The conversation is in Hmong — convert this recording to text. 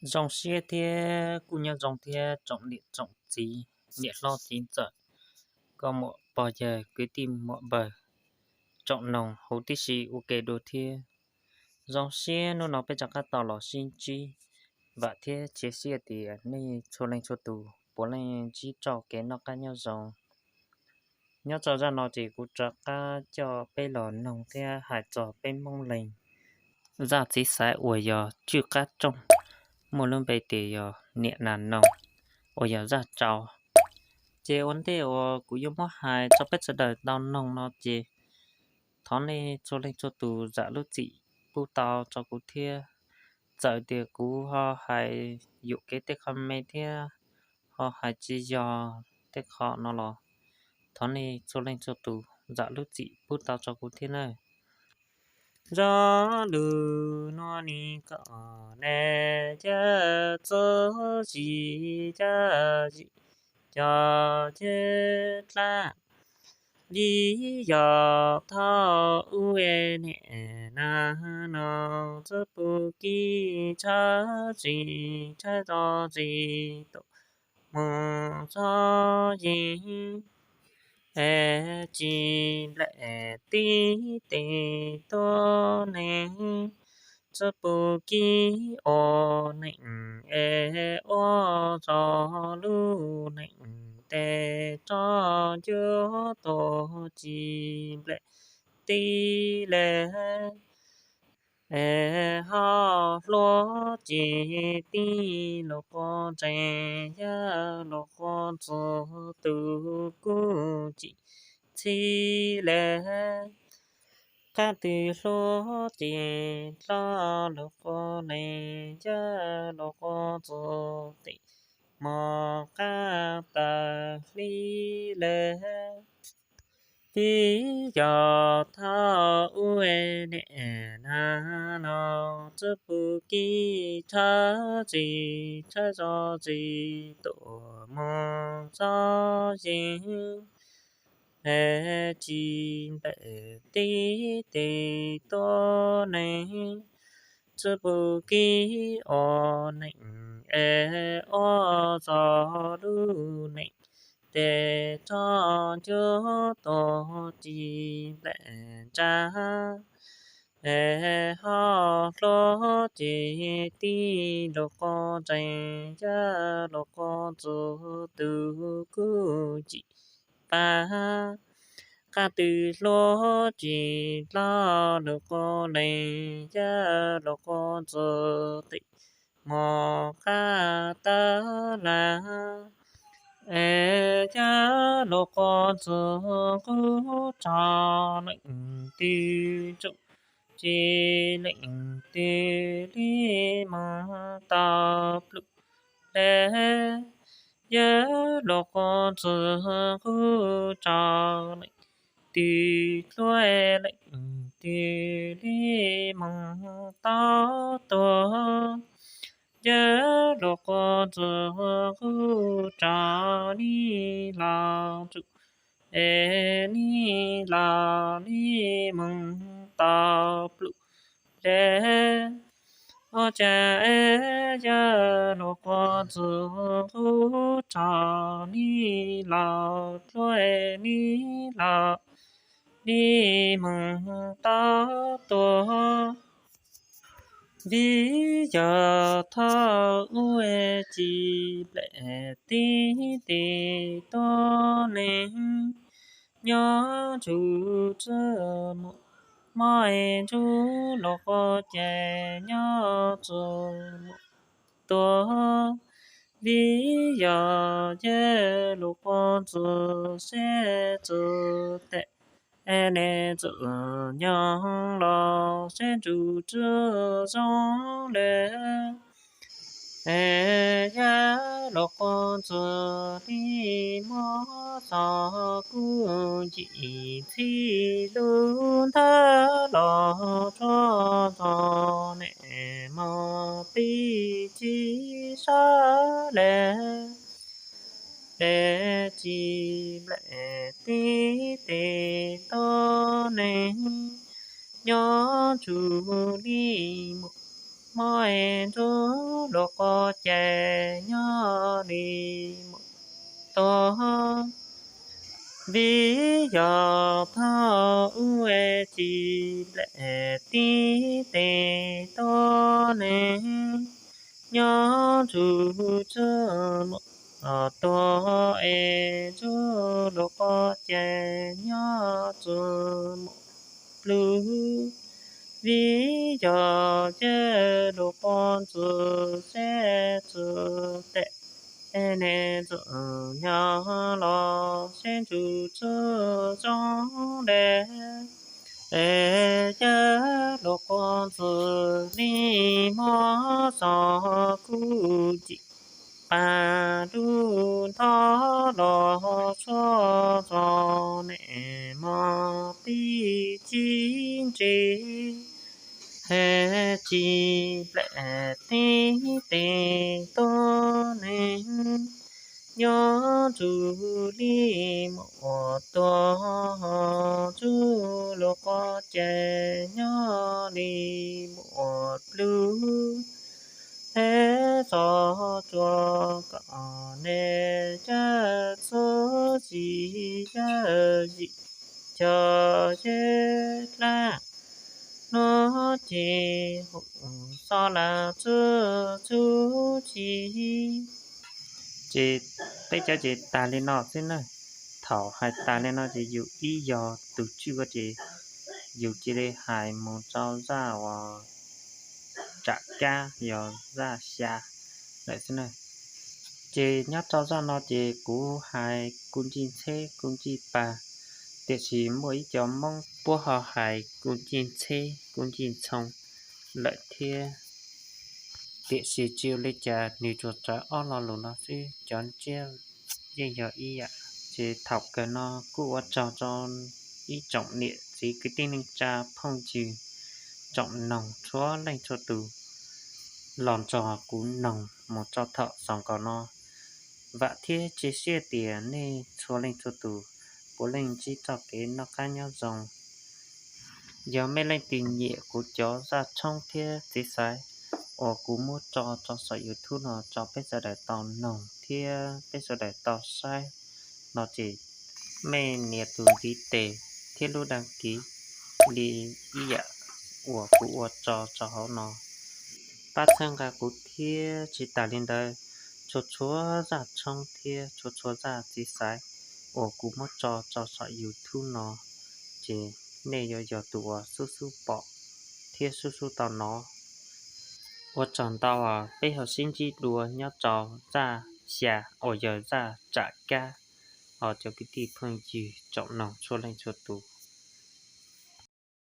Zoo siab thiab kuj nyob zoo thiab tsoom niam tsoom txiv, niam hlob txiv ntxawm, nkauj muam pog yawg kwv tij muam npawg, tsoom noog huv tib si ua ke dua thiab. Zoo siab hnub no peb rov qab tau los sib ntsib, vam thiab cia siab tias nej txhua leej txhua tus puav leej ntsib txoj kev noj qab nyob zoo. Nyob rau zaj no ces kuv rov qab coj peb los noog thiab hais txog peb Hmoob Leeg zaj txiv xaiv uas yog tswj qab rooj, muaj lub npe tias yog niam nas noog, uas yog zaj tsau. Ces ua ntej uas kuv yuav muab hais rau peb sawv daws tau noog no ces thov nej txhua leej txhua tus zam lub txim pub tau rau kuv thiab. Txawm tias kuv ho hais yuam kev tej qho me thiab ho hais tsis yog tej qho no los thov nej txhua leej txhua tus zam lub txim pub tau rau kuv thiab nawb. Zaj lus no ne kom ne, cov txuj si cov zim cov ceg dlab, vim yog thaum ub niam nas noog txuj pug kib tshaib tsis tshaib txoj tsis tuaj mus txog yeej es tsis nplaim tib tes tuab neeg, txuj pug kib ua neej es ua txog lub neej tes roj ncuab tuag tsis nplaim tib leeg. Es ho hluav ces tij los quaj ntseg, yawg los quaj ntxuag tus kuj tsis txhib leeg. Qab twg hluav ces dloj los quaj leeg, yawg los quaj ntxuag tim mos qab tawg hli leeg. Vim yog thaum ub niam nas noog txuj pug kib tshaib tsis tshaib txoj tsis tuaj mus txog yeej es tsis nplaim tib tes tuab neeg, txuj pug kib ua neej es ua txog lub neej tes roj ncuab tuag tsis nplaim ntsa. Es ho hluav ces tij los quaj ntseg, yawg los quaj ntxuag tus kuj tsis pab. Qab twg hluav ces dloj los quaj leeg, yawg los quaj ntxuag tim mos qab tawg hli leeg. Es yawg los quaj ntxuag qub rog leej twg ntsuj, ces leej twg li moog tau pluj leeg. Yawg los quaj ntxuag qub rog leej twg dluab, leej twg li moog tau tuag. Yawg los quaj ntxuag qub rog nij los tsuj, es nij los li moog tau pluj leeg. Ua cas es yawg los quaj ntxuag qub rog nij los dluab, nij los li moog tau tuag. Vim yog thaum ub tsis nplaim tib tes tuab neeg, nyob tsuj tsuag mus, mob es ntsuj los quaj ces nyob tsuag mus tuag. Vim yog yawg los quaj ntxuag seb txuj tes, es ne txuj nyoog los seb ntsuj tsuag zoo le. Es yawg los quaj ntxuag li mob txog kuj yim txhij lub nthawv los tsuag txog nem mog pib tsis sab le. Es tsis nplaim tib tes tuab neeg, nyob tsuj li mus, mob es ntsuj lus quav cai nyob li mus tuag. Vim yog thaj ub es tsis nplaim tib tes tuab neeg nyob ntsug tsuj mus tuag es ntsuj lus quav cai nyob tsuj mus plub. Vim yog cawj lus quav ntxuag seb tsuj tes es nej tsuj nyob los seb ntsuj tsuj zoo deb. Es cawj lus quav ntxuag li mob xov kuj cim pas dub nthos los tshuaj zos nem mos pib txib ntsis, es tsis nplaim tib tes tuab neeg nyob ntsug li mus ua tuag, ntsuj lus quav cai nyob li mus ua plub. Es xov tsuag kom nej cawj txuj tsis cawj zim cog zeb dlab no ces hum xov las txuj txuj tsis. Ces peb cov ces tas li no xwb na. Thaum hais tas li no ces yus ib yog tus tswj ko ces yus cia li hais mus rau zaj uas tsam kab yog zaj xya lawm xwb na. Ces nyob rau zaj no ces kuv hais kuj ncig ntxheb kuj ncig pag, tiam sis muaj ib co Hmoob puab ho hais kuj ncig ntxheb kuj ncig ntxhoo lawm thiab. Tiam sis tsis ua li cas, nws tsuas txawv ob lo lus no xwb, cov ntsiab yeej yog ib yam. Ces thaum kawg no kuj ua tsaug rau ib tsoom niam txiv kwv tij neej tsa phooj ywg tsoom noog txhua leej txhua tus los nrog kuv noog mus txog thaum xaus nkaus no. Vam thiab cia siab tias nej txhua leej txhua tus puav leej ntsib txoj kev noj qab nyob zoo. Yog mej leej twg nyiam kuv cov zaj tshoob thiab txiv xaiv uas kuv muab tso rau saum YouTube no rau peb sawv daws tau noog thiab peb sawv daws tau saib no ces mej nias tus ntiv tes thiab lub dag kiv li ib yam uas kuv ua tso rau hauv no. Pab txhawb nqa kuv thiab. Tsis tas li ntawd, txhua txhua zaj tshoob thiab txhua txhua zaj txiv xaiv uas kuv muab tso rau saum YouTube no ces nej yuav yog tus uas xub xub pom thiab xub xub tau hnov. Ua tsaug ntau, peb ho sib ntsib dua nyob rau zaj xya uas yog zaj tsam kab os cov kwv tij phooj ywg tsoom noog txhua leej txhua tus.